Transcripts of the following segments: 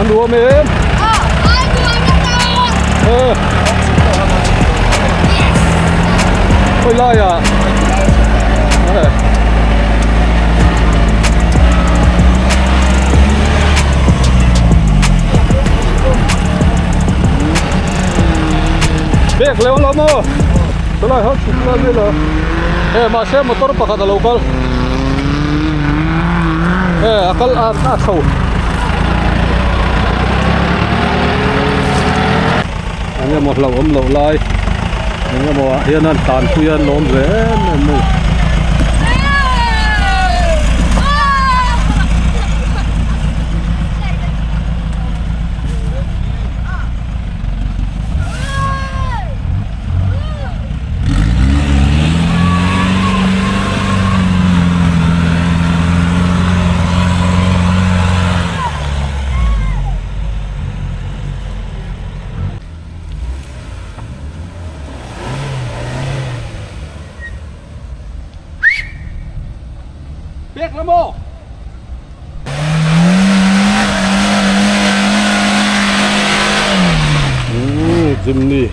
A nuam em? Ờ. Khawi laiah? Bek leh awm lo maw? Chulai ho chhuk lai mai lo. He mahse motor pakhat a lo kal. He a kal a a chho. Eng emaw hlauhawm loh lai eng emaw ah hian an tan pui a an lawm ve em em mai. Pek la maw? Umm Jimny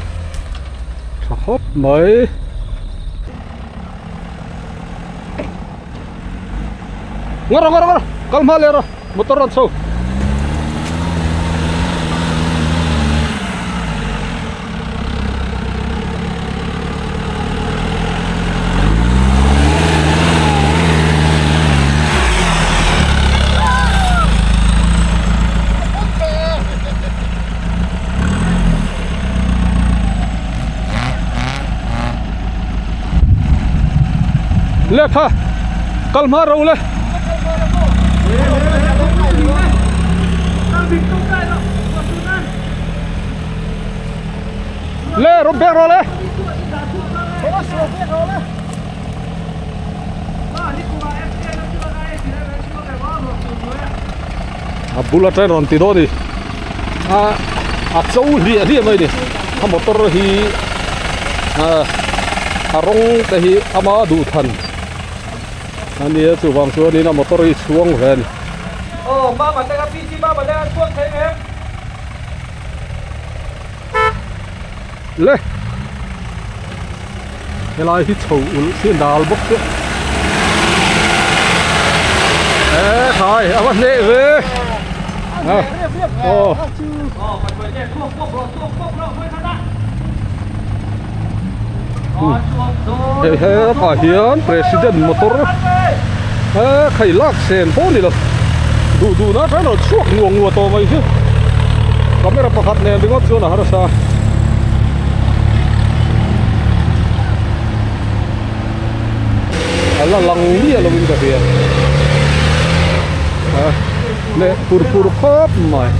tha khawp mai. Ngaw rawh ngaw rawh ngaw rawh kal hma leh rawh motor rawn chho. Lehkha kal hma ro le. Le rawng pek rawh le. A bul atang rawn ti dawn a ni a a cho hliah hliah mai a ni a motor hi a rawng te hi ama duh than a nia chuvang chuanin a motor hi chhuang ve a ni. Le helai hi chho ulh si dal bawk chu e khai a va hneh ve a aw hei hetah hian president motor e khai lak sen pawh a ni lo duh duh na atang erawh chhuak nguah nguah tawh mai hi camera pakhat nen ringawt chuan a harsa a la lang miah lovin ka hria a leh pur pur khawp mai.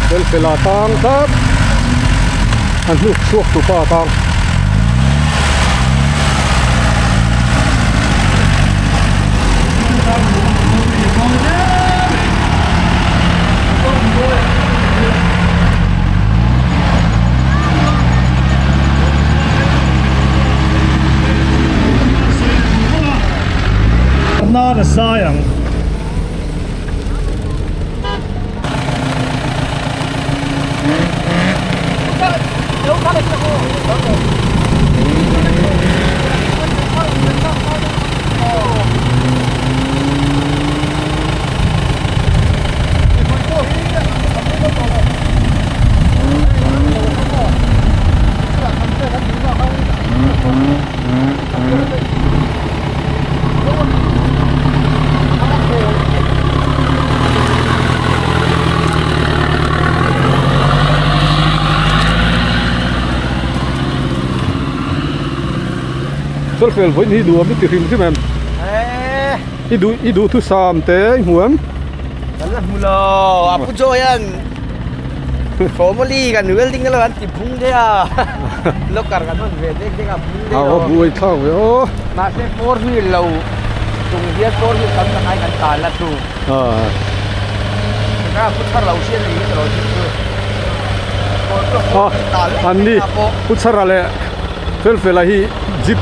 Felfela tang tlat a hnuk chhuak tupa tang. Nan a sai ang. Felfel vawiin hi duh awm i ti hrim hrim em? I duh i duh thusam te i hmu em? Kan la hmu lo, a pu Joy hian. Formally kan welding alo an ti bung daih a locker kan hawn ve dek dek a bung daih lo. A buai thlak ve aw. Mahse four wheel lo chung hian four wheel tam tak ai kan tan la thu. Ka pu thar lo hriat a ni ka lo zir chu. An ni pu chhara leh Felfela hi jeep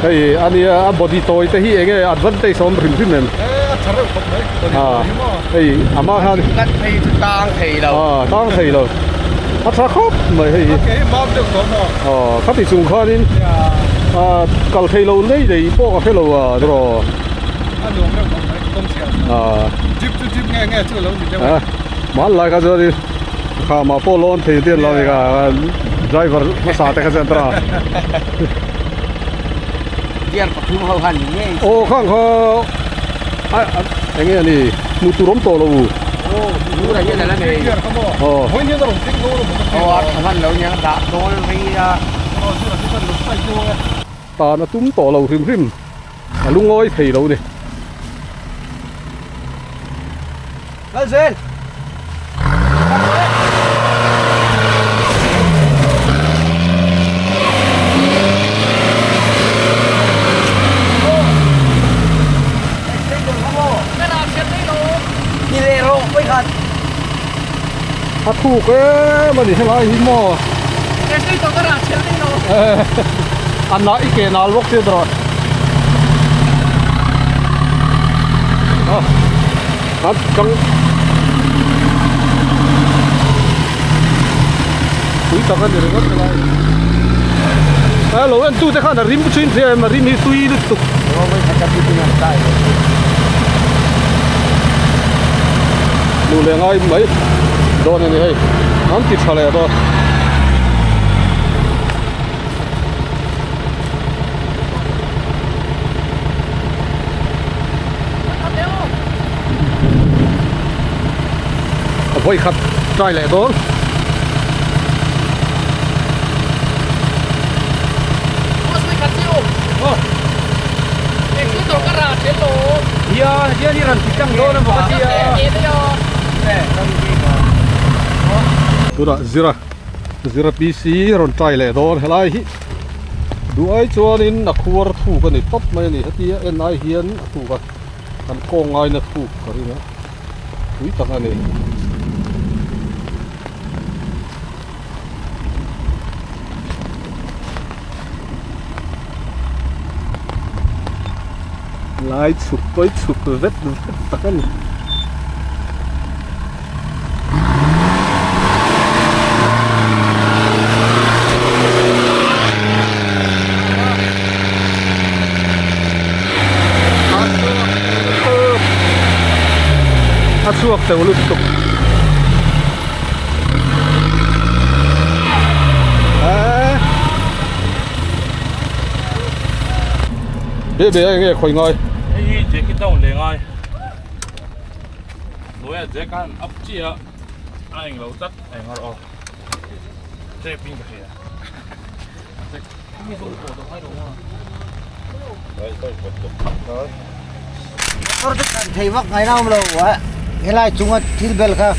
hei a nia a body tawi te hi enge advantage a awm hrim hrim em? A tha reuh khawp mai body tawi hi maw. Hei a mah hian Kan phei chu tang thei lo. Tang thei lo. A tha khawp mai hei hi. A ke hi mam deuh tawh maw? Khati chung khanin kal thei lo nei nei pawh ka hre lo a tiraw. A nuam reuh khawp mai kawng chhiah chuan. Jeep chu jeep nge nge chu a lo ni deuh a. Hmanlai kha chuanin Khama pawh lawn thei te an lo ni kha driver hmasa te kha chuan tara. Gear pathum ho khan ni ngei. Aw khang kha a eng nge a ni hmuh tur awm tawh lo u. Aw hmuh hian a la nei. Gear kha maw. Aw. Vawiin hian a rawn keng dawn a maw ka hria. Aw a tha hman lo nia dah dawl rei a. Aw zira chu khan lo strike deuh ang e. Tan a tum tawh lo hrim hrim a lungawi thei lo ni. Kal zel. A thuk em a ni helai hi maw a na i ke nal bawk sia tawh a tang pui tak a ni ringawt helai a lo en tu te khan a rim thin hle em a rim hi tui lutuk hmuh leh ngai mai dawn a ni hei an ti tha leh dawn. A vawi khat try leh dawn. Tunah zira zira PC rawn try leh dawn helai hi duh ai chuanin a khuar thuk a ni tawp mai a ni hetia en ai hian a thuk a kan kawng ngaina thuk ka ring a pui tak a ni. Lai chhuk pawi chhuk vet vet tak a ni. A chhuak teuh lutuk. Be be a enge khawi ngai. Hei hi jacket a awm leh ngai. Hnuaia jack a han up chiah a, a englo tlat a eng rawh aw. Tape in ka hria. Motor te kan thei vak ngai na awm lo a helai chunga thil bel kha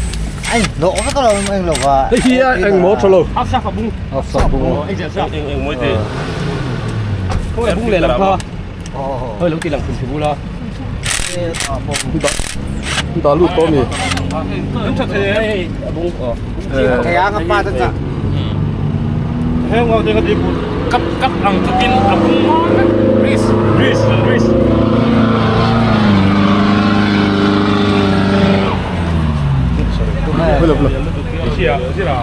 a inhnawh vek a lo eng lo va. Hei hi a eng maw tha lo. A sak a bung. A sak bung. Eng eng mawi te. Khawi a bung leh lam kha. Hei lo ti lang thum thum ula. Dah lut tawh mi. Tha thei e. A bung. Thei ang a pa te chah. Heng ngau te ka ti put. Kap kap ang tukin a bung Greece Greece Greece. Hello hello. Sia sia.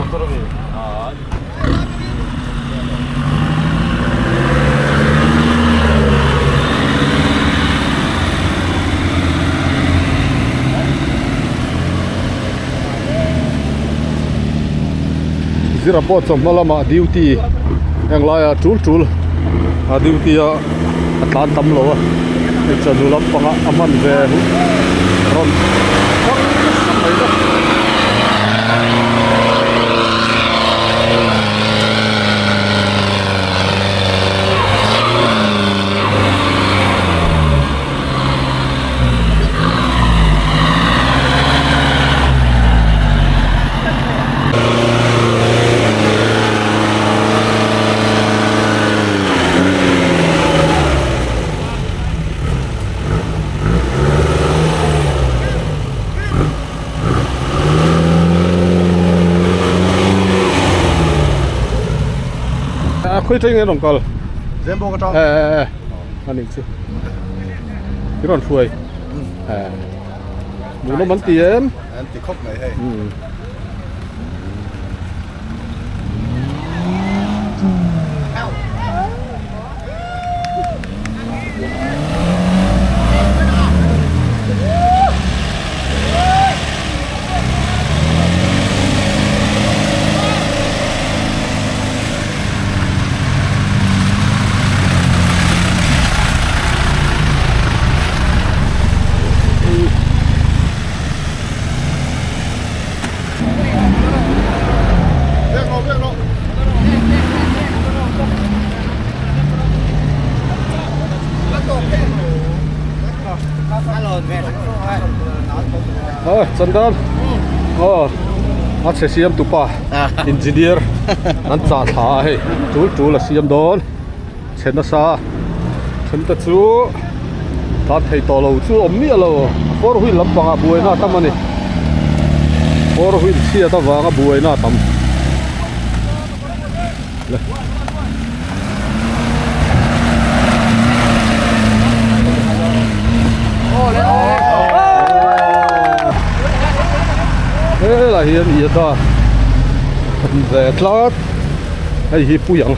Zira pawh chawhma lamah duty englaiah tul tul a duty a a tlan tam lo a hei chawhnu lampangah a hman ve rawn thang nasa mai bawk. khawi teng nge rawn kal? Zembawk atang. E e e a nih chu. I rawn hruai. E. Hmuhnawm an ti em? An ti khawp mai hei. Um. Chandan aw a chhe siam tu pa engineer an chah thla a hei tul tul a siam dawn chhe nasa then te chu tan thei tawh lo chu awm miah lo four wheel lampang ah buaina a tam a ni four wheel chhiat avanga buaina a tam. Helai hian iata ve tlat hei hi pui ang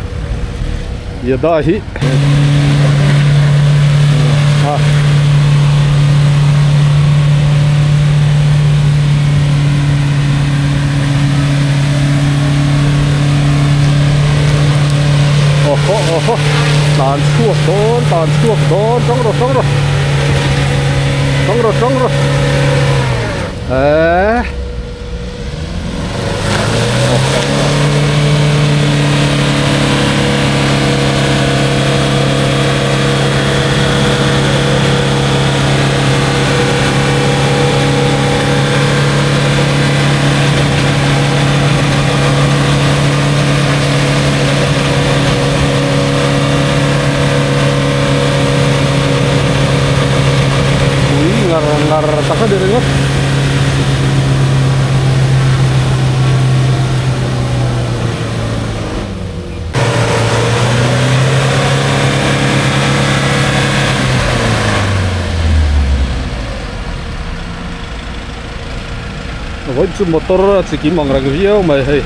iada hi a. Awhaw awhaw tlan chhuak dawn tlan chhuak dawn tang rawh tang rawh tang rawh tang rawh eehh. Ui ngar ngar tak a ni ringawt. Vawiin chu motor a chi kim ang reng viau mai hei.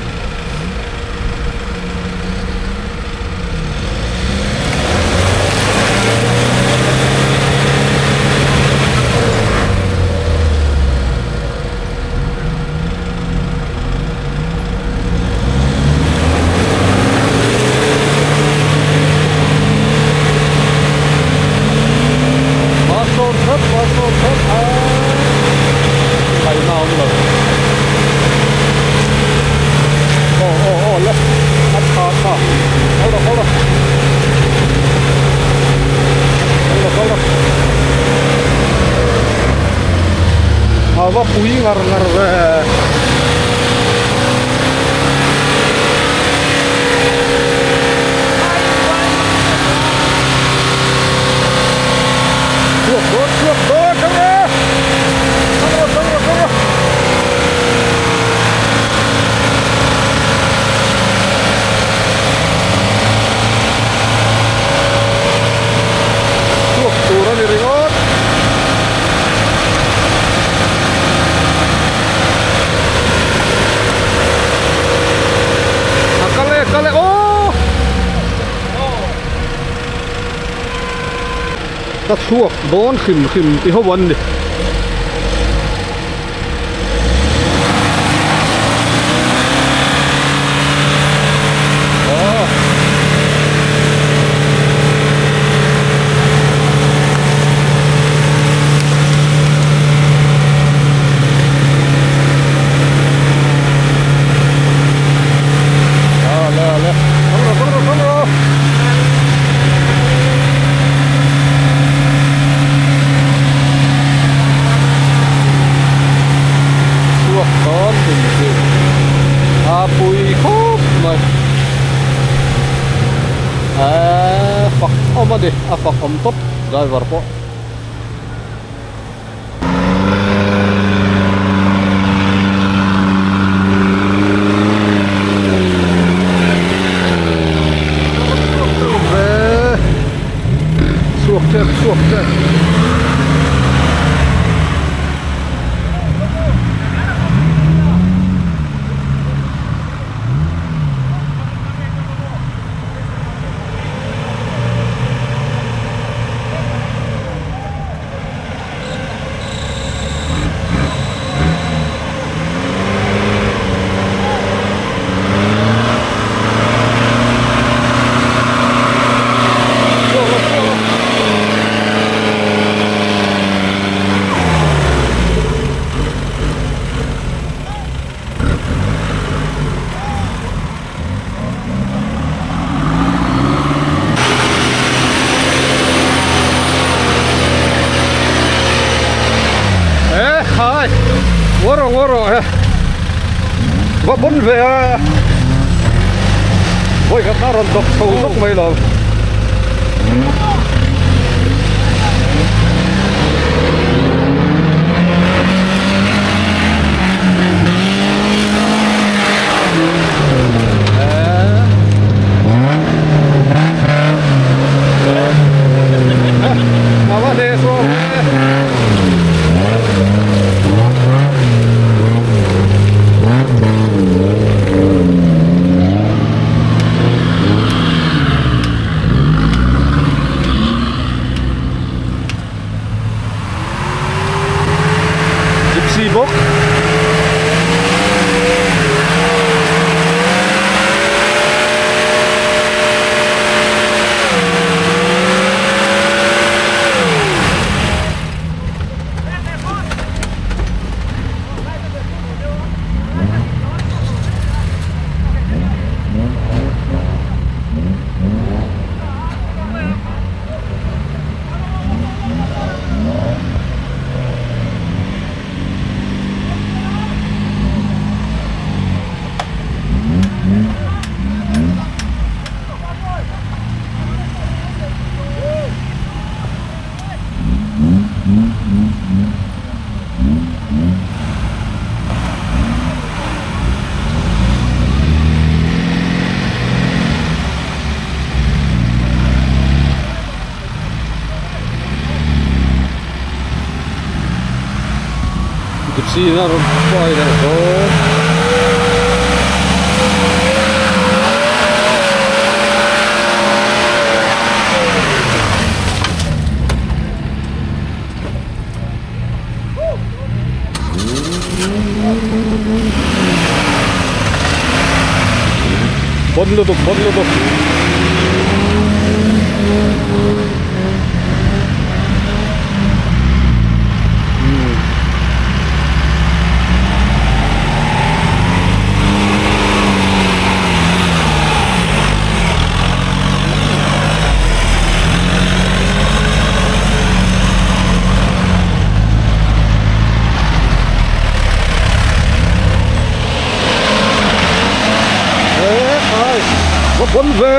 Aw aw aw le a tha tha kal rawh kal rawh kal rawh kal rawh a va pui ngar ngar ve. Chhuak dawn chhuak dawn tang rawh tang rawh tang rawh tang rawh. Chhuak tur a ni ringawt. A kal e a kal e aww. Ka chhuak dawn hrim hrim ti ho an ni. Chhuak dawn hrim hrim a pui khawp mai eee fak awm a ni a fak awm tawp driver pawh. Ngaw rawh ngaw rawh he va pawn ve a vawi khat na rawn dawk chho zawk mai lo. Gypsy bawk. Gypsy in a rawn fly leh dawn. Bon lutuk bon lutuk. Va pawn ve.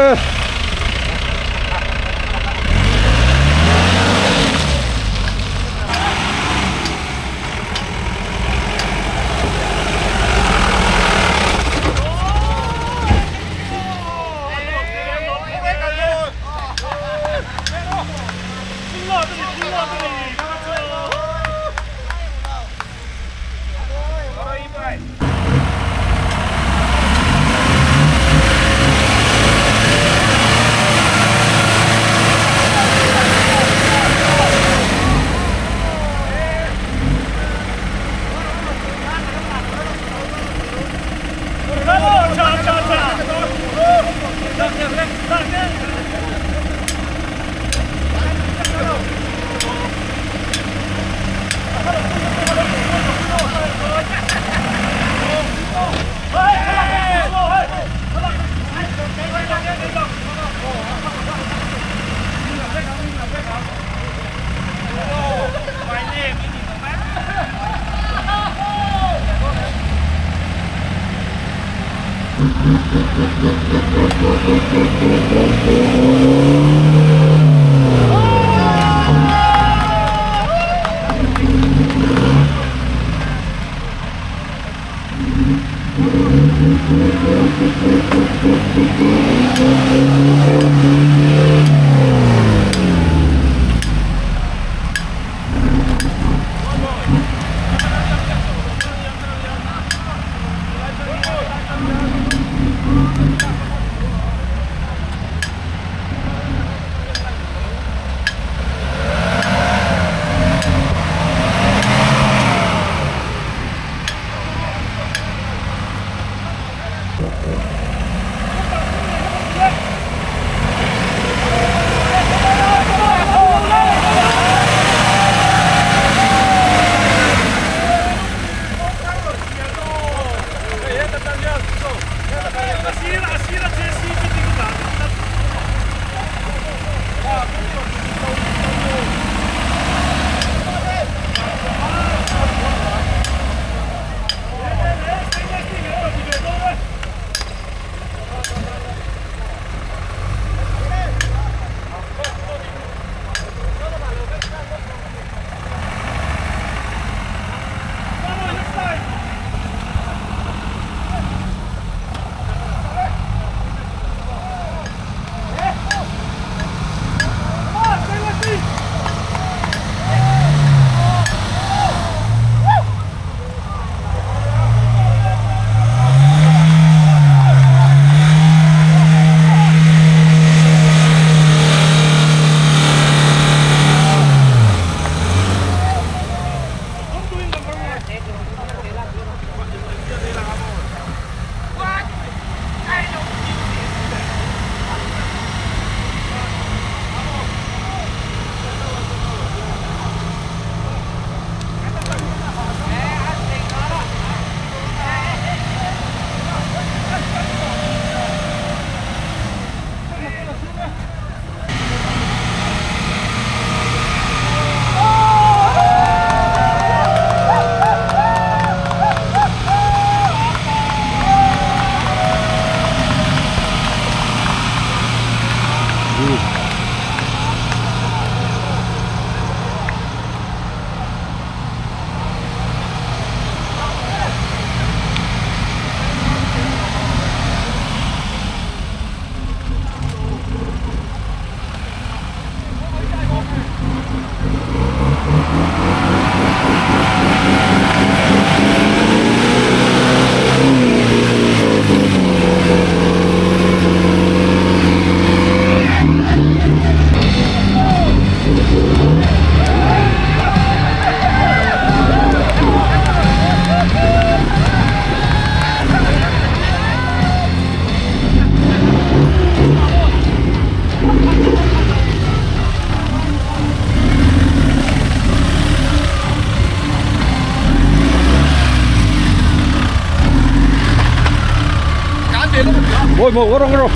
Ôi mo có rong rồi.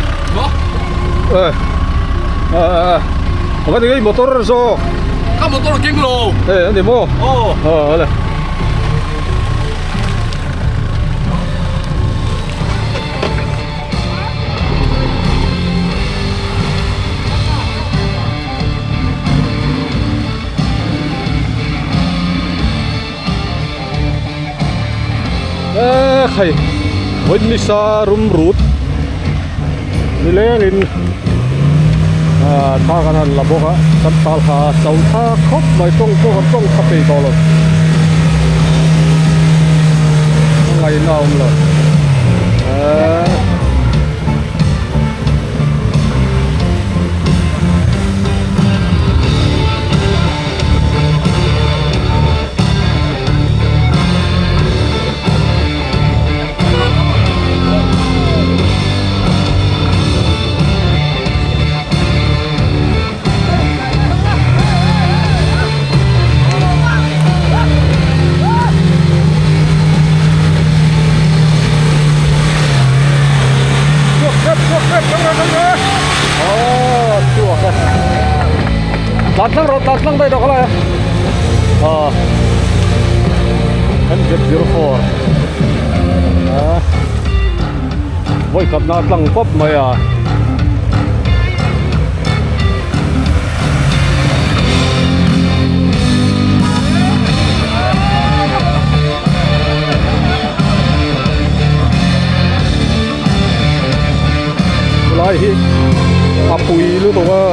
Ờ. Ờ. Cái này motor rồi. Ka motor keng lo. Ê, anh đi mua. Aw. Ờ, đây. Ê, khay. Với nisa rum rút. Ni lengin tha kan han la bawk a kan tal kha chau tha khawp mai tawng pawh kan tawng kha peih tawh lo a ngaihna a awm lo eee. Vawi khatna tlang pawp mai a. Lai hi a pui lutuk a.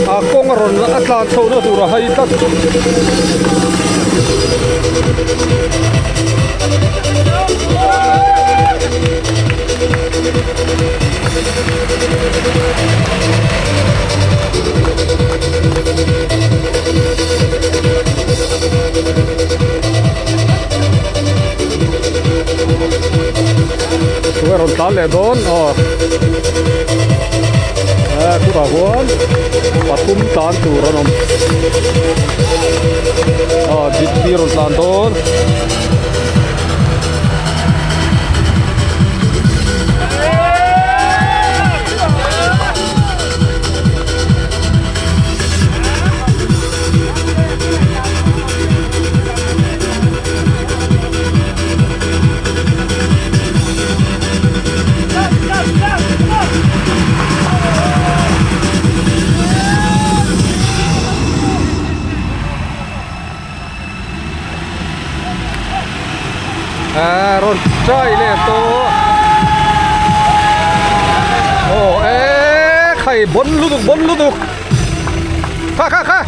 A kawng a rawn a tlan chho na tur a hai tlat. Tunge rawn tlan leh dawn aw eh chutah khuan pathum tlan tur an awm aw gypsy rawn tlan dawn. À rawn try leh tawh aw e khai bawn lutuk bawn lutuk kha kha kha.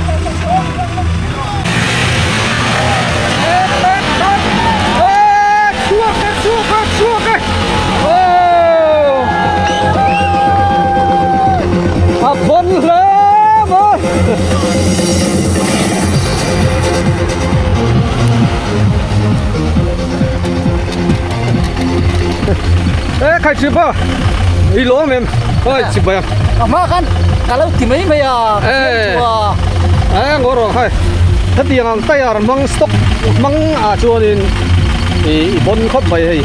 A bawn hle mai. E khai chip a i lawm em oi chip bai a a hma khan ka lo ti mai mai a e ngaw rawh khai hetiang ang tire hmang stock hmang ah chuanin i bawn khawp mai hei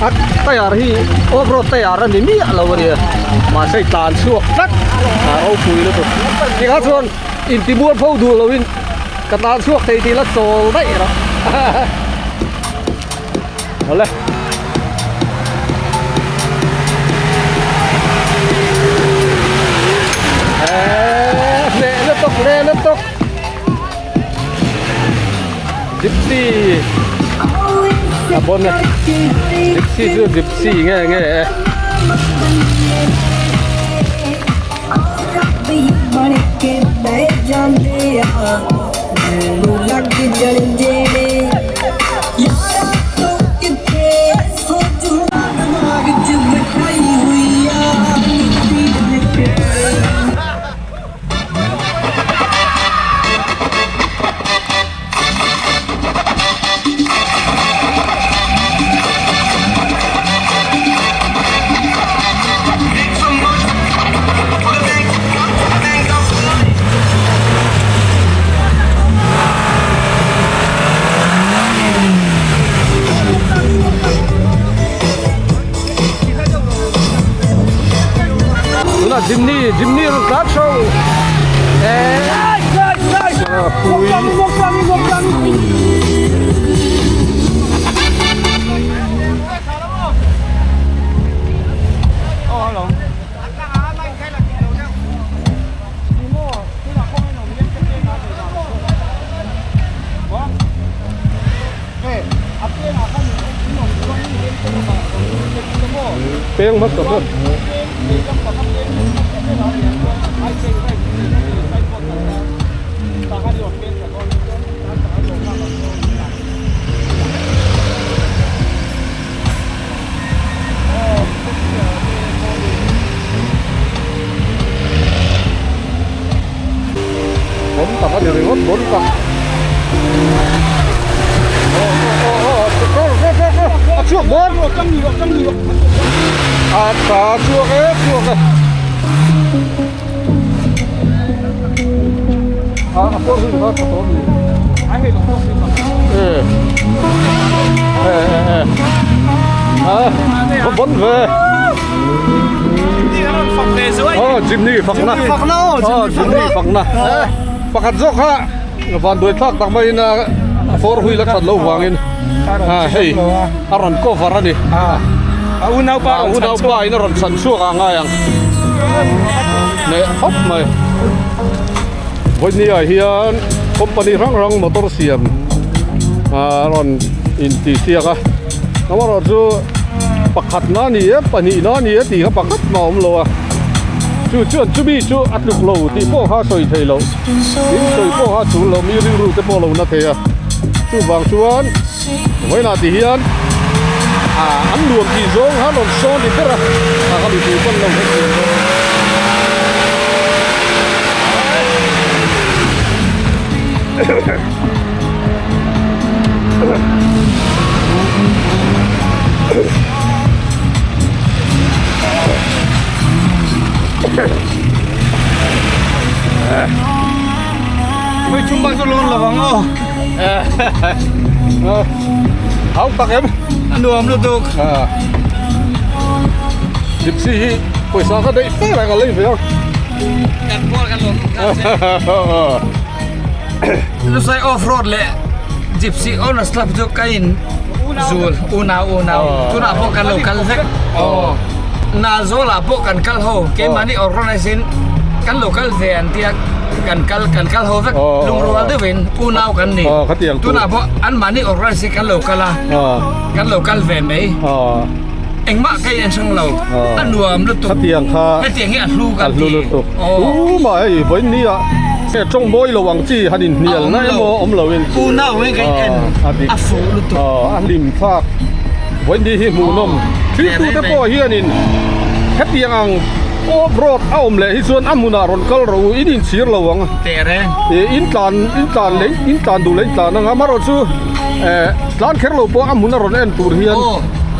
a tire hi off road tire a ni miah lo a nia mahse i tlan chhuak tlat a ropui lutuk tikah chuan intimual pho duh loin Ka tan chhuak thei tih la chawl daih rawh. Awle. Eee, hneh lutuk, hneh lutuk. Gypsy. A bon a. Gypsy chu gypsy nge nge e. ਜਾਂਦੇ ਆ ਮੈਨੂੰ ਲੱਗ ਜਲਦੇ ਨੇ ਯਾਰਾਂ ਤੋਂ ਕਿੱਥੇ ਸੋਚੂ ਦਿਮਾਗ 'ਚ ਬਿਠਾਈ ਹੋਈ ਆ ਨੀ ਤੇਰੀ। Tunah Jimny Jimny a rawn tlan tho Peng hmasa ber. Bon tak a ni ringawt bon tak. A chhuak dawn a tha chhuak e chhuak e a a pawr hi kha tha tawh ni e e e a bon ve oh Jimny fakna oh Jimny fakna pakhat zawk kha Van duai thlak tak maiin a four wheel a that loh vangin hei a rawn cover a ni. A unaupa a unaupa in a rawn chhan chhuak a ngai ang leh khawp mai. Vawinia hian company hrang hrang motor siam a rawn intihsiak a amaherawhchu pakhat na ni e pahnih na ni e tih kha pakhat mah a awm lo a chu chuan chumi chu a tluk lo tih pawh kha a sawi theih loh. In sawi pawh kha chul lo mi rilru te pawh lo na thei a, chuvang chuan vawiinah ti hian ah an nuam tih zawng kha rawn sawn ni ber a, ah ka mipui pawn lo hrethiam dawn. Hei chung bak chu lawn lo ang aw. Hau tak em. A nuam lutuk. Gypsy hi pawisa ka daih fe reng a lei ve ang. Kan pawl kan lawm lutuk kha che. Lusai off road leh Gypsy owners club chu ka in zul unau unau tunah pawh kan lo kal vek. Nalzawl ah pawh kan kal ho keimahni organize in kan lo kal ve an tia kan kal kan kal ho vek lungrual deuh in unau kan ni tunah pawh anmahni organize in kan lo kal a kan lo kal ve mai engmah ka in en hrang lo a nuam lutuk hetiang hi a hlu kan ti tumah hei vawiin ah tawng mawi lo ang chi han inhnial na emaw awm lo in unau in kan en a fuh lutuk a hlim thlak. Vawiin hi hmuhnawm thiltute pawh hianin hetiang ang off road a awm leh hi chuan a hmunah rawn kal rawh u in inchhir lo ang in tlan in tlan leh in tlan duh leh in tlan ang amaherawh chu eh tlan kher lo pawh a hmun a rawn en tur hian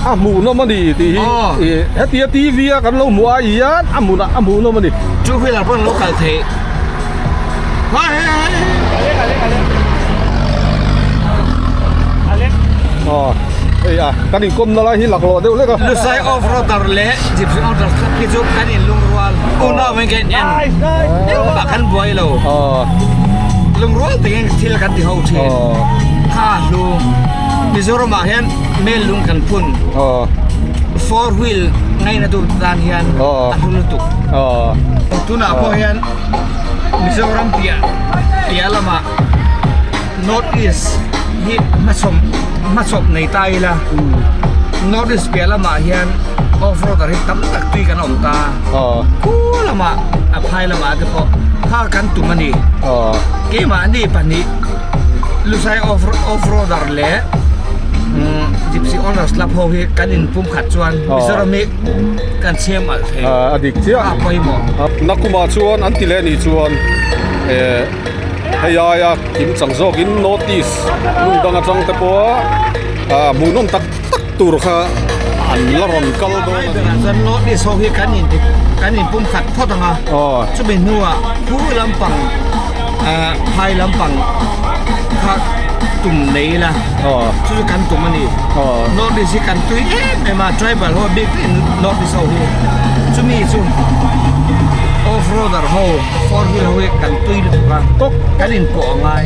a hmuhnawm a ni tih hi hetia T V a kan lo hmuh ai hian a hmunah a hmuhnawm a ni. Two wheeler pawh an lo kal theih. Hei a kan inkawmna lai hi laklawh deuh lek a. Lusai off roader leh Gypsy off roader club hi chu kan inlungrual unau in kan en engmah kan buai lo lungrual takin thil kan ti ho thin kha hlu Mizoram ah hian mel lung kan phun four wheel ngaina tur tan hian a hlu lutuk tunah pawh hian Mizoram piah piah lamah North East hi hmachhawm hmachhawp nei ta ila. North East piah lamah hian off roader hi tam tak tui kan awm ta. Khu lamah a phai lamah te pawh kha kan tum a ni. Keimahni pahnih Lusai off off roader leh Gypsy Owners Club ho hi kan inpum khat chuan Mizoram hi kan chhiam alh thei. A dik chiah. A pawimawh. Nakumah chuan an ti leh anih chuan hei aia kim chang zawkin North East hmun dang atang te pawh ah hmuhnawm tak tak tur kha an la rawn kal dawn a ni. Chuan North East ho hi kan in kan in pum khat phawt ang a chumi hnuah khu lampang ah phai lampang kha tum nei ila chu chu kan tum a ni. North East hi kan tui em em a tribal ho bik in North East ho hi chumi chu off roader ho four wheel ho hi kan tui lutuk a kan in pawh a ngai.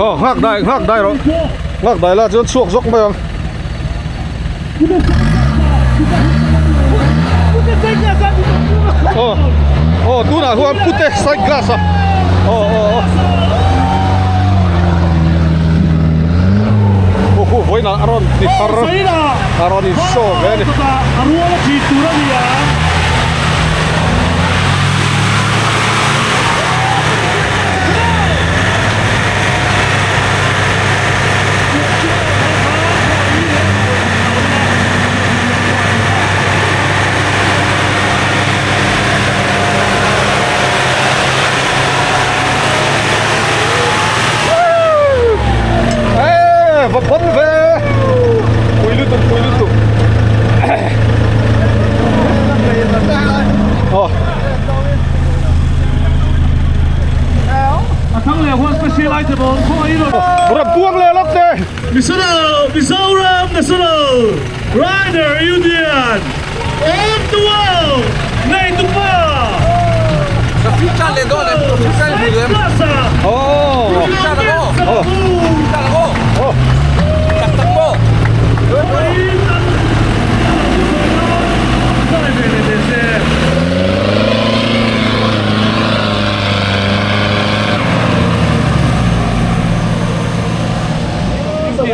Aw nghak dai nghak dai rawh nghak dai la chuan chhuak zawk mai ang. Aw aw tunah huan pute side glass a aw aw aw aw hu vawiinah a rawn ti thar a rawn in show ve a ni. Ê, va pawn ve pui lutuk pui lutuk aw Rawn puang leh lawk te. Mizoram National Rider Union of the World neitupa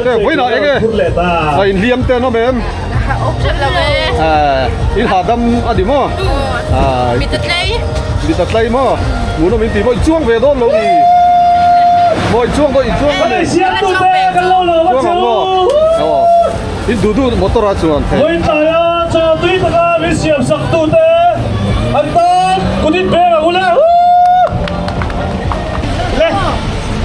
Vawiinah eng nge a inhliam te an awm em? In hahdam a ni maw? Mit a tlei maw? Hmuhnawm in ti maw? I chuang ve dawn lo ni? Maw i chuang dawn i chuang dawn ni? Chuang ang maw? Aw in duh duh motor ah chuan thei. Vawiintlaia chaw tui taka min siam sak tute an tan kut in peng ang u le. Le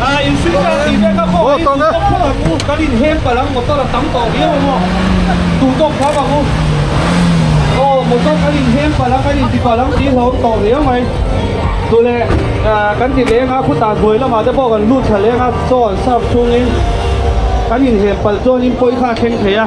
a in sui ta tih vel kha khaw in duh tawk phawt ang u kan in hem palh ang motor a tam tawh viau ang aw duh tawk phawt ang u aw motor kan in hem palh ang kan in ti palh ang tih hlauhawm tawh viau mai duh leh kan ti leng a khutah hnuai lamah te pawh kan lut thla leng a chaw an serve chhungin kan in hem palh chuanin pawi kha a thleng thei a.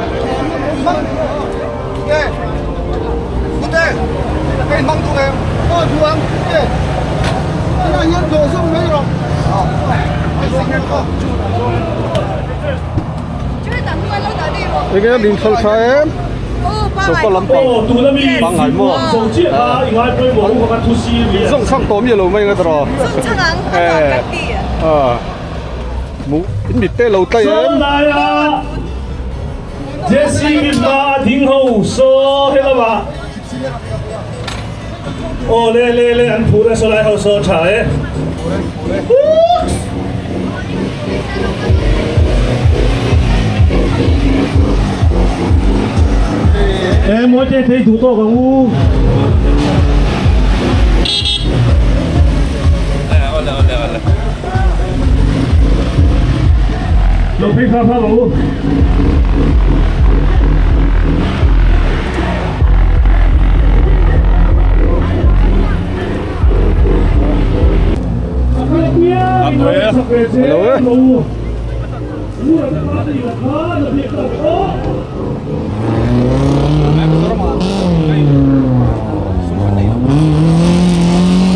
Enge min phal tha em sofa lampang pangngai maw zawng chhang tawh mi alo mai anga tawh in mit te lo tlai em. Jesse mipa a ding ho saw helamah aw le le le an phur e saw lai ho saw tha e. E mawi te thei duh tawk ang u. Lo phei hram hram ang u. Hello.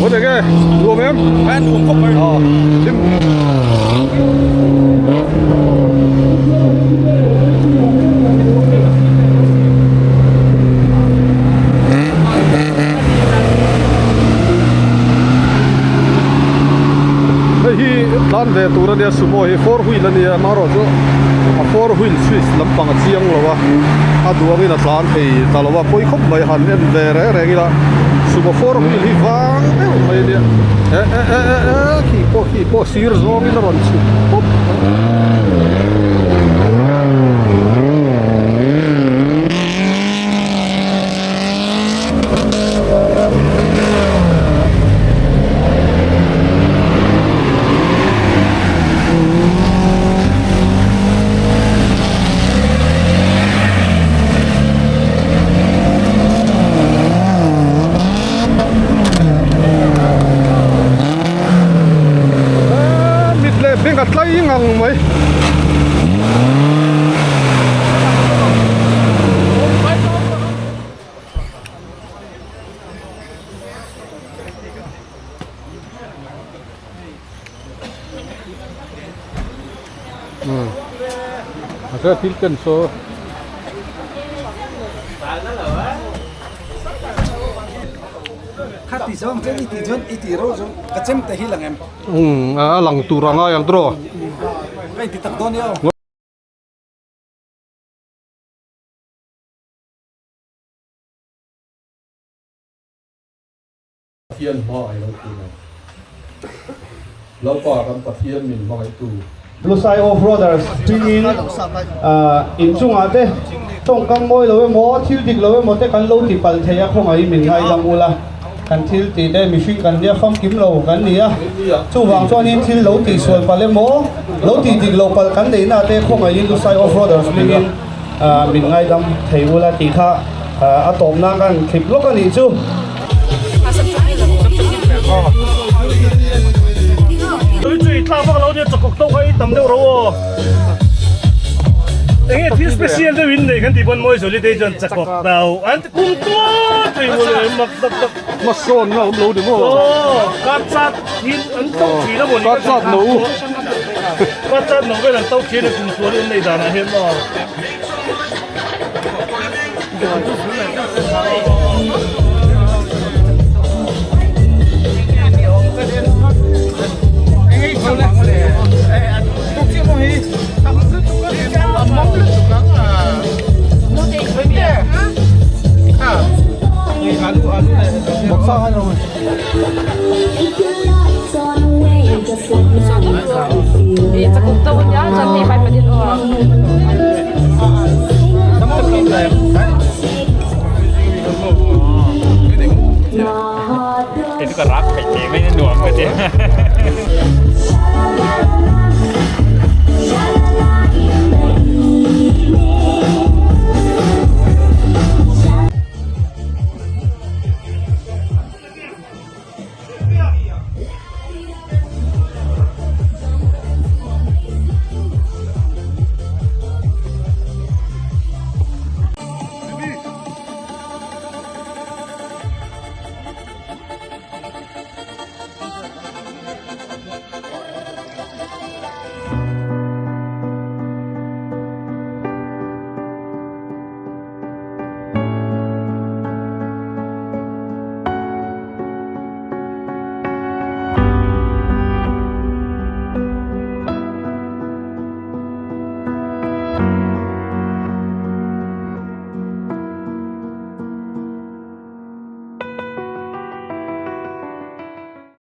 Ủa được kìa, nuông em. Nuông không mày. Ờ, Hei hi tlan ve tur ania sumo hi four wheel ania amaherawhchu a four wheel switch lampang a chiang lo a a duangin a tlan thei ta lo a pawi khawp mai han en ve reng reng ila sumo four wheel hi vang deuh mai ania eh eh eh eh eh khi pawh khi pawh sir zawngin a rawn chhuk pawp Mit leh beng a tlai ngang mai. A thil ken saw. Kha ti zawng chuan i tih chuan i tih reuh chu ka chem te hi lang em? Umm a lang tur a ngai ang tawh. Ka inti tak dawn nia. Pathian hma ai lo thin a. Lalpa kan Pathian min hmangaihtu. Lusai Off-roaders hmingin inchungah te tawngkam mawi lo emaw thil dik lo emaw te kan lo ti palh thei a khawngaihin min ngaidam ula kan thil tih te mihring kan nia famkim lo kan ni a chuvang chuanin thil lo tihsual palh emaw lo tih dik lo palh kan neihna te khawngaihin Lusai Off-roaders hmingin min ngaidam thei ula tih kha a tawpna kan thlip lawk a nih chu. Tui chu i tlak vak lo nia chakawk to kha i tam deuh ro aw. Enge thil special deuh in nei kan tih pawn mawi zawli te chuan chakawk tau an ti kum tuar thei maw le mak tak tak. Hmasawn na awm lo ni maw? Aw kar chat hi an to thin a maw ni. Kar chat no. Kar chat no vel an to thin a kum tuar in nei danah hian maw.